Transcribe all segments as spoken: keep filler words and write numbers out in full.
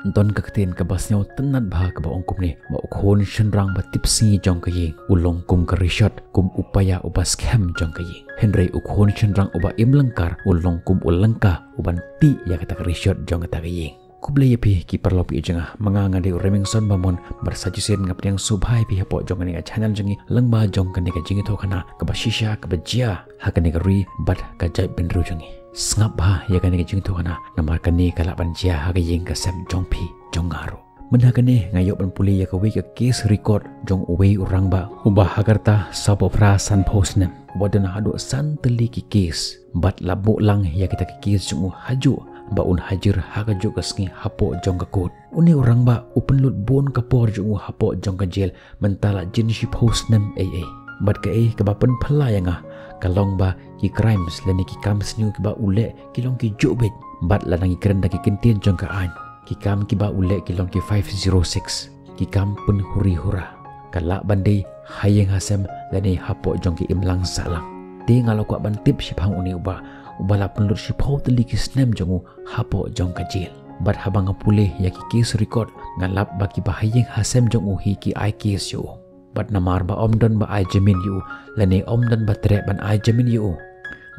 Don ka ktien kaba sngewtynnad bha kaba ong kumne, ba u khun shynrang ba tipsngi jong ka ïing u long kum ka rishot, kum u paia uba skhem jong ka ïing. Hynrei u khun shynrang uba im lyngkar u long kum u lyngka uban tih ïa kata ka rishot jong kata ka ïing. Khublei ïa phi ki paralok ki jong nga, ma nga nga dei u Remingson Bamon, bad sa shisien nga pdiang sngewbha ïa phi hapoh jong kane ka channel jong ngi, lyngba jong kane ka jingïathuhkhana kaba shisha kaba jia ha kane ka ri bad ka jaitbynriew jong ngi. Sngap bha ïa kane ka jingïathuhkhana, namar kane ka lah ban jia ha ka ïing ka sem jong phi jong nga ruh. Mynha kane nga ïoh ban pule ïa kawei ka case record jong uwei u rangbah uba ha ka rta sawphew phra sanphew snem, uba don haduh san tylli ki case, bad la buh lang ïa kita ki case jong u hajuh ba un hajir ha kajuh ka sngi hapoh jong ka court. Une u rangbah u pynlut bun ka por jong u hapoh jong ka jail, mynta la jin shiphew snem ei ei. Bad kaei kaba pynphylla ïa nga ka long ba ki crimes lane ki kam sniew kiba u leh ki long ki juh beit, bad lada ngi kren da ki kyntien jong ka aiñ, ki kam kiba u leh ki long ki five zero six, ki kam pynhuri hura. Ka lah ban dei ha ïing ha sem lane hapoh jong ki imlang sahlang. Te nga la kwah ban tip shaphang une u bah uba la pynlut shiphew tylli ki snem jong u hapoh jong ka jail. Bad haba nga pule ïa ki case record, nga lap ba kiba ha ïing ha sem jong u hi ki ai case ïa u. Bad namar ba ym don ba ai jamin ïa u, lane ym don ba treh ban ai jamin ïa u,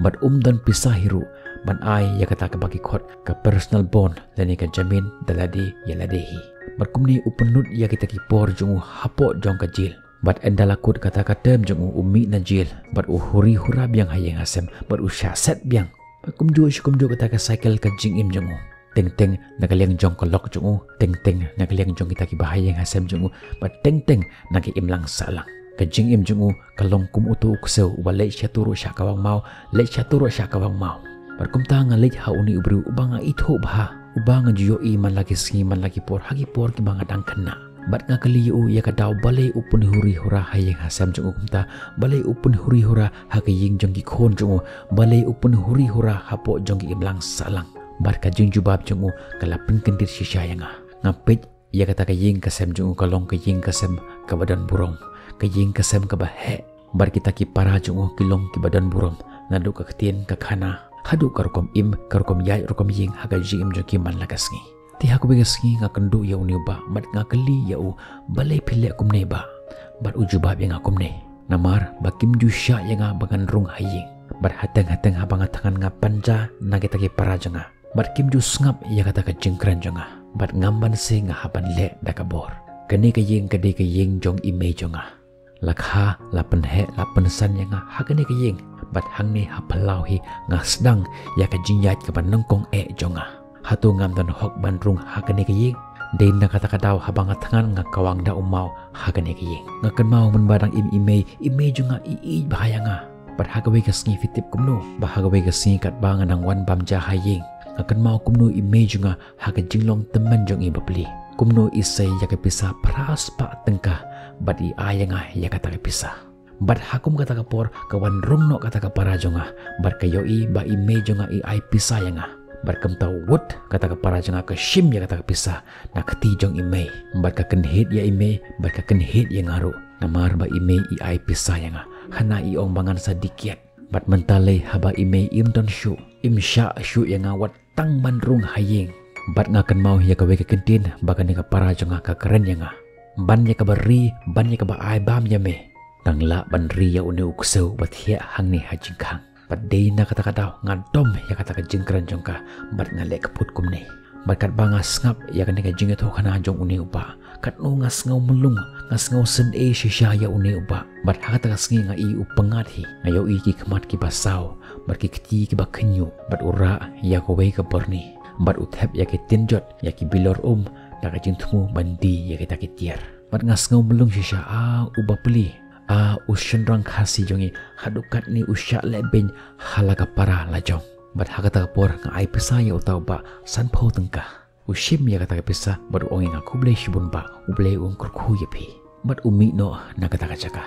bad ym don pisa hi ruh ban ai ïa kata kaba ki khot ka personal bond lane ka jamin da lade ïa lade hi. Bad kumne u pynlut ïa kita ki por jong u hapoh jong ka jail. Bad ynda la kut kata ka term jong u, u mih na jail bad u huri hura biang ha ïing ha sem, bad u shah set biang. Bad kumjuh shi kumjuh kata ka cycle ka jingim jong u, teng teng na ka liang jong ka lok jong u, teng teng na ka liang jong kita kiba ha ïing ha sem jong u, bad teng teng na ka imlang sahlang. Ka jingim jong u ka long kum uto u ksew uba leit shatu ruh sha kawang maw, leit shatu ruh sha kawang maw. Bad kumta nga leit ha une u briew uba nga ithuh bha, uba nga ju ïohi man la ki sngi man la ki por ha ki por kiba nga dang khynnah. Bad nga kylli ïa u ïa ka daw balei u pynhuri hura ha ïing ha sem jong u kumta, balei u pynhuri hura ha ka ïing jong ki khun jong u, balei u pynhuri hura hapoh jong ki imlang sahlang. Bad ka jingjubab jong u ka la pynkyndit shisha ïa nga. Nga peit ïa kata ka ïing ka sem jong u ka long ka ïing ka sem kaba don burom, ka ïing ka sem kaba heh. Bad kita ki para jong u ki long kiba don burom, naduh ka ktien ka khana haduh ka rukom im, ka rukom ïaid rukom ïeng ha ka jingim jong ki man la ka sngi. Te ha kawei ka sngi nga kynduh ïa une u bah bad nga kylli ïa u, balei phi leh kumne bah? Bad u jubab ïa nga kumne, namar ba kim ju shah ïa nga ba ngan rung ha ïing. Bad hateng hateng haba nga thngan nga pynjah na kita ki para jong nga, bad kim ju sngap ïa kata ka jingkren jong nga. Bad ngam banse nga hap ban leh da ka bor. Kane ka ïing ka dei ka ïing jong i mei jong nga. La kha, la pynheh, la pynsan ïa nga ha kane ka ïing. Bad hangne ha phyllaw hi nga sdang ïa ka jingïaid kaba nyngkong eh jong nga. Hato ngam don hok ban rung ha kane ka ïing? Dei na kata ka daw haba nga thngan nga kawang da u maw ha kane ka ïing. Nga kynmaw mynba dang im i mei, i mei jong nga i ïeit bha ïa nga. Bad ha kawei ka sngi, phi tip kumno ba ha kawei ka sngi katba nga nang wan bam ja ha ïing, nga kynmaw kumno i mei jong nga ha ka jinglong tymmen jong i bapli, kumno i sei ïa ka pisa phra spah tyngka bad i ai ïa nga ïa kata ka pisa. Bad ha kum kata ka por ka wan rung noh kata ka para jong nga bad ka ïohi ba i mei jong nga i ai pisa ïa nga. Bad kumta wut kata ka para jong nga ka shim ïa kata ka pisa na kti jong i mei. Bad ka kynhied ïa i mei bad ka kynhied ïa nga ruh, namar ba i mei i ai pisa ïa nga. Hana i ong ba ngan sa dih kiad. Bad mynta lei haba i mei im don shuh, im shah shuh ïa nga wat tang ban rung ha ïing. Bad nga kynmaw ïa kawei ka kyntien ba kane ka para jong nga ka kren ïa nga, ban ïa kaba ri, ban ïa kaba ai bam ïa me. Tang lah ban ri ïa une u ksew ba thiah hangne ha jingkhang. Bad dei na kata ka daw nga dom ïa kata ka jingkren jong ka bad nga leh kput kumne. Bad katba nga sngap ïa kane ka jingïathuhkhana jong une u bah, katno nga sngew mlung, nga sngew synei shisha ïa une u bah. Bad ha kata ka sngi nga i u pyngngad hi, nga ïohi ki khmat kiba saw bad ki kti kiba khynñiuh, bad u rah ïa kawei ka byrni, bad u thep ïa ki tynjot ïa ki bilor um da ka jingthmu ban die ïa kita ki tiar. Bad nga sngew mlung shisha, a u bapli, a u shynrang Khasi jong ngi, haduh katne u shah leh beiñ ha la ka para la jong. Bad ha kata ka por nga ai pisa ïa uta u bah sanphew tyngka. U shim ïa kata ka pisa bad u ong ïa nga, khublei shibun bah, U Blei un kyrkhu ïa phi. Bad u mih noh na kata ka jaka.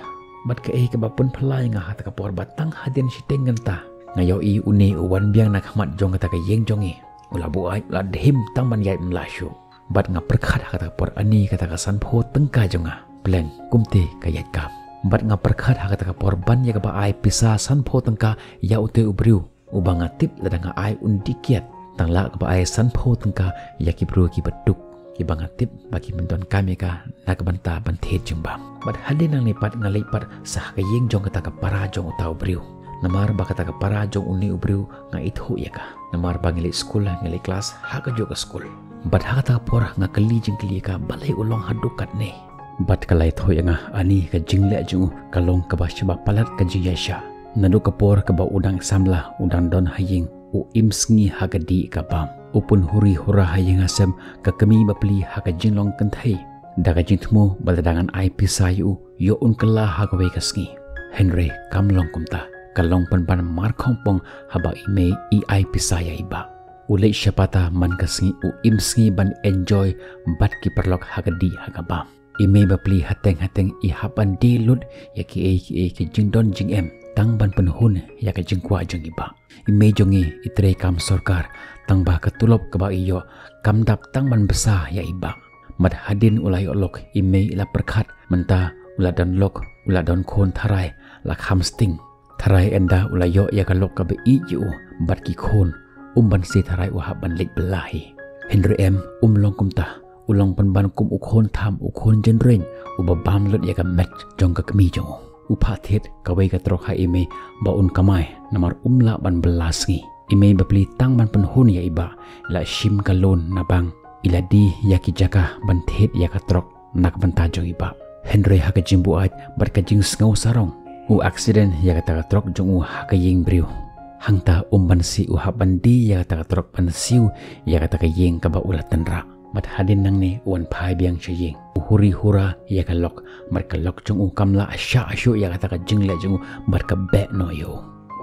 Bad kaei kaba pynphylla ïa nga ha kata ka por ba tang hadien shiteng kynta nga ïohi une u wan biang na khmat jong kata ka ïing jong ngi. U la buaid, u la dhim tang ban ïaid, ym lah shuh. Bad nga pyrkhat ha kata ka por, ani kata ka sanphew tyngka jong nga pleng kumte ka ïaid kam. Bad nga pyrkhat ha kata ka por ban ïa kaba ai pisa sanphew tyngka ïa ute u briew uba nga tip lada nga ai un dih kiad. Tang lah kaba ai sanphew tyngka ïa ki briew kiba duk. kiba nga tip ba ki mynta donkam ïa ka na ka bynta ban thied jingbam. Bad hadien nangne pat nga leit pat sa ha ka ïing jong kata ka para jong uta u briew. Namar ba kata ka para jong une u briew nga ithuh ïa ka. Namar ba ngi leit skul, ngi leit klas ha kajuh ka skul. Bad ha kata ka por nga kylli jingkylli ïa ka, balei u long haduh katne. Bad ka la ïathuh ïa nga, ani ka jingleh jong u ka long kaba shaba palat ka jingïaishah. Naduh ka por kaba u dang samla u dang don ha ïing, u im sngi ha ka dih ka bam. U pun huri hura ha ïing ha sem, ka kmie bapli ha ka jinglong kynthei. Da ka jingthmu ba lada ngan ai pisa ïa u, ïoh un kylla ha kawei ka sngi. Hynrei kam long kumta, ka long pynban markhongpong haba i mei i ai pisa ïa i bah. U leit sha pata man ka sngi, u im sngi ban enjoy bad ki paralok ha ka dih ha ka bam. I mei bapli hateng hateng i hap ban die lut ïa kiei kiei ki jingdon jingem tang ban pynhun ïa ka jingkwah jong i bah. I mei jong ngi i trei kam sorkar, tang ba ka tulop kaba i ïoh kam dap tang ban bsa ïa i bah. Bad hadien u la ïoh lok, i mei i la pyrkhat, mynta u la don lok, u la don khun tharai, la kham sting. Tharai ynda u la ïoh ïa ka lok kaba ïeit ïa u bad ki khun, um banse tharai u hap ban leit bylla hi. Hynrei em, um long kumta, u long pynban kum u khun tham, u khun jynreng, uba bam lut ïa ka met jong ka kmie jong u. U phah thied kawei ka trok ha i mei ba un kamai, namar um lah ban bylla sngi. I mei bapli tang ban pynhun ïa i bah, i la shim ka loan na bank, i la die ïa ki jaka ban thied ïa ka trok na ka bynta jong i bah. Hynrei ha ka jingbuaid bad ka jingsngew sarong, u accident ïa kata ka trok jong u ha ka ïing briew. Hangta um banse u hap ban die ïa kata ka trok ban siew ïa kata ka ïing kaba u la tynrah. Bad hadien nangne u wan phai biang sha ïing. U huri hura ïa ka lok, bad ka lok jong u kam lah shah shuh ïa kata ka jingleh jong u, bad ka beh noh ïa u.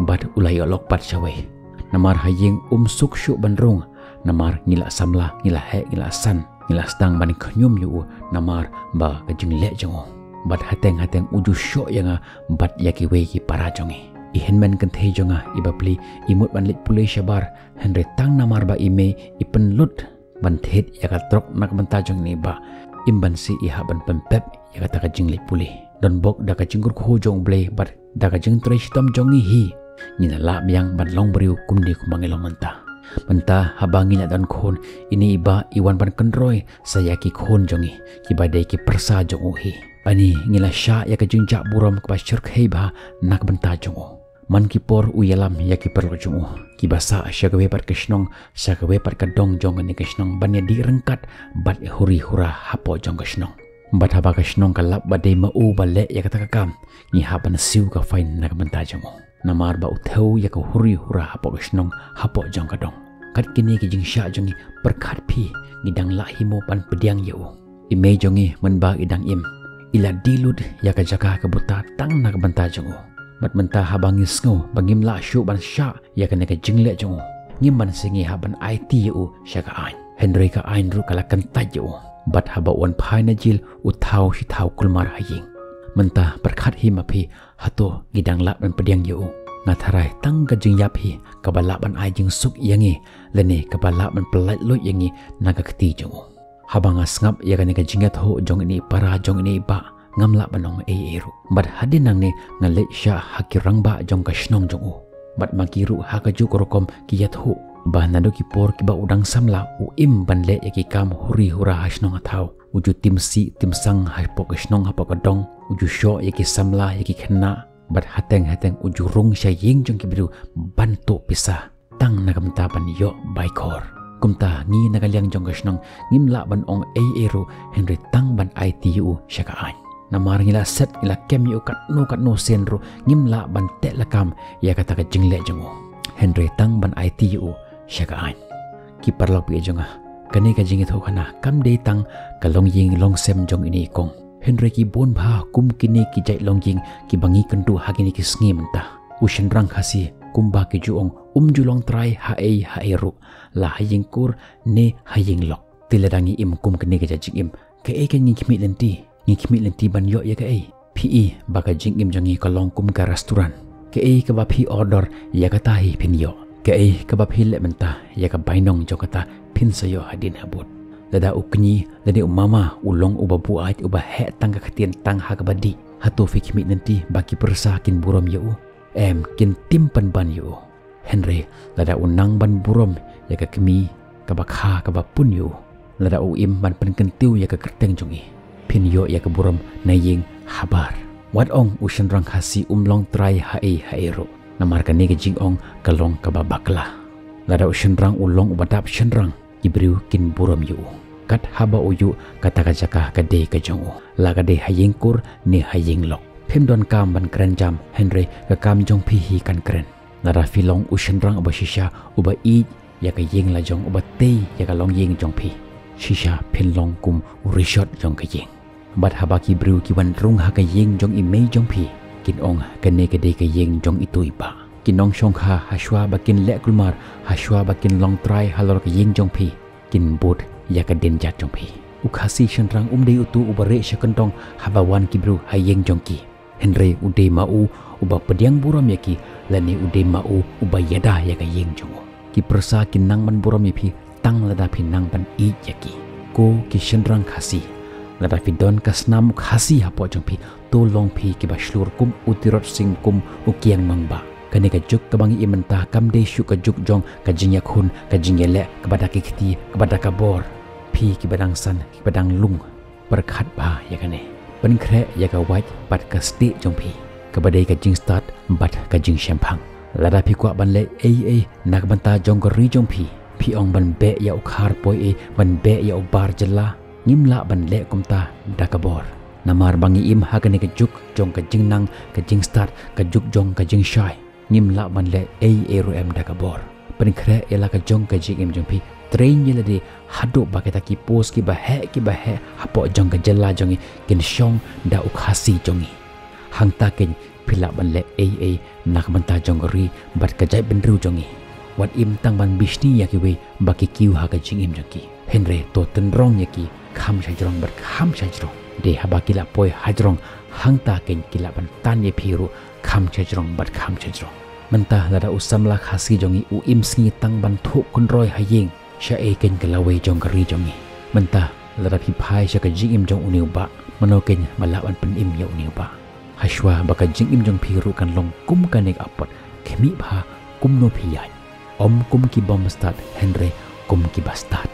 Bad u la ïoh lok pat shawei. Namar ha ïing um suk shuh ban rung, namar ngi la samla, ngi la heh, ngi la san, ngi la sdang ban khñium ïa u, namar ba ka jingleh jong u. Bad hateng hateng u ju shoh ïa nga bad ïa kiwei ki para jong ngi. I hynmen kynthei jong nga i bapli i mut ban leit pule shabar, hynrei tang namar ba i mei i pynlut ban thied ïa ka trok na ka bynta jong i bah, im banse i hap ban pynpep ïa kata ka jingleit pule. Don bok da ka jingkyrkhu jong U Blei bad da ka jingtrei shitom jong ngi hi, ngi la lah biang ban long briew kumne kumba ngi long mynta. Mynta haba ngi la don khun, ine i bah i wan ban kynroi sa ïa ki khun jong ngi, kiba dei ki pyrsa jong u hi. Ani ngi la shah ïa ka jingjah burom kaba shyrkhei bha na ka bynta jong u. Man ki por u ïalam ïa ki paralok jong u, kiba sah sha kawei pat ka shnong, sha kawei pat ka dong jong kane ka shnong, ban ïadih ryngkat bad huri hura hapoh jong ka shnong. Bad haba ka shnong ka lap ba dei ma u ba leh ïa kata ka kam, ngi hap ban siew ka fine na ka bynta jong u. Namar ba u thew ïa ka huri hura hapoh ka shnong, hapoh jong ka dong. Kat kine ki jingshah jong ngi, pyrkhat phi, ngi dang lah hi mo ban pdiang ïa u. I mei jong ngi mynba i dang im, i la die lut ïa ka jaka ka buta tang na ka bynta jong u. Bad mynta haba ngi sngew ba ngim lah shuh ban shah ïa kane ka jingleh jong u, ngim banse ngi hap ban aiti ïa u sha ka aiñ. Hynrei ka aiñ ruh ka la kyntait ïa u. Bad haba u wan phai na jil, u thaw shi thaw kulmar ha ïing. Mynta pyrkhat hi ma phi, hato ngi dang lah ban pdiang ïa u? Nga tharai tang ka jingïap hi kaba lah ban ai jingsuk ïa ngi, lane kaba lah ban pyllait luid ïa ngi na ka kti jong u. Haba nga sngap ïa kane ka jingïathuh jong ine i para jong ine i bah, ngam lah ban ong ei ei ruh. Bad hadien nangne nga leit shah ha ki rangbah jong ka shnong jong u. Bad ma ki ruh ha kajuh ka rukom ki ïathuh ba naduh ki por kiba u dang samla u im ban leh ïa ki kam huri hura ha shnong ha thaw. U ju tim sih tim sang hapoh ka shnong hapoh ka dong. U ju shoh ïa ki samla ïa ki khynnah. Bad hateng hateng u ju rung sha ïing jong ki briew ban tuh pisa tang na ka bynta ban ïoh bai khor. Kumta ngi na ka liang jong ka shnong ngim lah ban ong ei ei ruh, hynrei tang ban aiti ïa u sha ka aiñ. Namar ngi la set, ngi la kem ïa u katno katno sien ruh, ngim lah ban teh lakam ïa kata ka jingleh jong u, hynrei tang ban aiti ïa u sha ka aiñ. Ki paralok baieit jong nga, kane ka jingïathuhkhana kam dei tang ka longïing longsem jong ine i kong, hynrei ki bun bha kum kine ki jait longïing kiba ngi kynduh ha kine ki sngi mynta. U shynrang Khasi, kumba ki ju ong, um ju long trai ha ei ha ei ruh, la ha ïing kur ne ha ïing lok. Te lada ngi im kum kane ka jait jingim, kaei ka ngi khmih lynti? Ngi khmih lynti ban ïoh ïa kaei? Phi i ba ka jingim jong ngi ka long kum ka restaurant. Kaei kaba phi order, ïa kata hi phin ïoh. Kaei kaba phi leh mynta, ïa ka bainong jong kata phin sa ïoh hadien habud. Lada u kñi lane u mama u long uba buaid, uba heh tang ka ktien tang ha kaba dih, hato phi khmih lynti ba ki pyrsa kin burom ïa u? Em, kin tim pynban ïa u. Hynrei lada u nang ban burom ïa ka kmie kaba kha kaba pun ïa u, Lada u im ban pynkyntiew ïa ka kyrteng jong i, phin ïoh ïa ka burom na ïing habar. Wat ong u shynrang Khasi um long trai ha ei ha ei ruh, namar kane ka jingong ka long kaba bakla. Lada u shynrang u long uba dap shynrang, ki briew kin burom ïa u. Kat haba u ïuh kata ka jaka ka dei ka jong u, la ka dei ha ïing kur ne ha ïing lok. Phim don kam ban kren jam, hynrei ka kam jong phi hi kan kren. Lada phi long u shynrang uba shisha, uba ïeit ïa ka ïing la jong, uba tei ïa ka longïing jong phi, shisha phin long kum u rishot jong ka ïing. Bad haba ki briew ki wan rung ha ka ïing jong i mei jong phi, kin ong, kane ka dei ka ïing jong itu i bah. Ki nongshongkha, hashwa ba kin leh kulmar, hashwa ba kin long trai halor ka ïing jong phi, kin bud ïa ka dienjat jong phi. U Khasi shynrang um dei utu uba rieh sha kyndong haba wan ki briew ha ïing jong ki. Hynrei u dei ma u uba pdiang burom ïa ki, lane u dei ma u uba ïada ïa ka ïing jong u. Ki pyrsa kin nang ban burom ïa phi tang lada phi nang ban ïeit ïa ki. Ko ki shynrang Khasi, lada phi don ka snam Khasi hapoh jong phi, to long phi kiba shlur kum u Tirot Sing, kum u Kiang Nangbah. Kane ka juk kaba ngi im mynta kam dei shuh ka juk jong ka jingïakhun, ka jingïaleh kaba da ki kti, kaba da ka bor. Phi kiba dang san, kiba dang lung, pyrkhat bha ïa kane. Pynkhreh ïa ka wait bad ka stieh jong phi, kaba dei ka jingstad bad ka jingshemphang. Lada phi kwah ban leh ei ei na ka bynta jong ka ri jong phi, phi ong ban beh ïa u khar poi ei, ban beh ïa u bar jylla, ngim lah ban leh kumta da ka bor. Namar ba ngi im ha kane ka juk jong ka jingnang, ka jingstad, ka juk jong ka jingshai. Ngim lah ban leh ei ei ruh em da ka bor. Pynkhreh ïa la ka jong ka jingim jong phi. Train ïa lade haduh ba kita ki post kiba heh kiba heh hapoh jong ka jylla jong ngi kin shong da u Khasi jong ngi. Hangta keiñ phi lah ban leh ei ei na ka bynta jong ka ri bad ka jaitbynriew jong ngi. Wat im tang ban bishni ïa kiwei ba ki kiew ha ka jingim jong ki. Hynrei to tynrong ïa ki kham shajrong bad kham shajrong. Dei haba ki la poi hajrong, hangta keiñ ki lah ban tan ïa phi ruh kham shajrong bad kham shajrong. Mynta lada u samla Khasi jong ngi u im sngi tang ban thuh kynroi ha ïing, shaei keiñ ka lawei jong ka ri jong ngi? Mynta lada phi phai sha ka jingim jong une u bah, mano keiñ ba lah ban pynim ïa une u bah? Hashwa ba ka jingim jong phi ruh kan long kum kane ka apot, khmih bha kumno phi ïaid. Ym kum ki bym stad, hynrei kum kiba stad.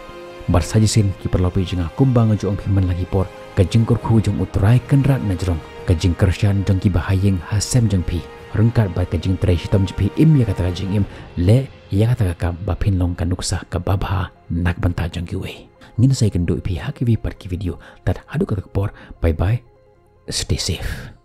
Bad sa shisien ki paralok jong nga, kumba nga ju ong phi man la ki por, ka jingkyrkhu jong U Trai Kynrad na jrong, ka jingkyrshan jong kiba ha ïing ha sem jong phi, ryngkat bad ka jingtrei shitom jong phi, im ïa kata ka jingim, leh ïa kata ka kam ba phin long ka nuksa kaba bha na ka bynta jong kiwei. Ngin sa ïakynduh ïa phi ha kiwei pat ki video. Tad haduh kata ka por, bye bye, stay safe.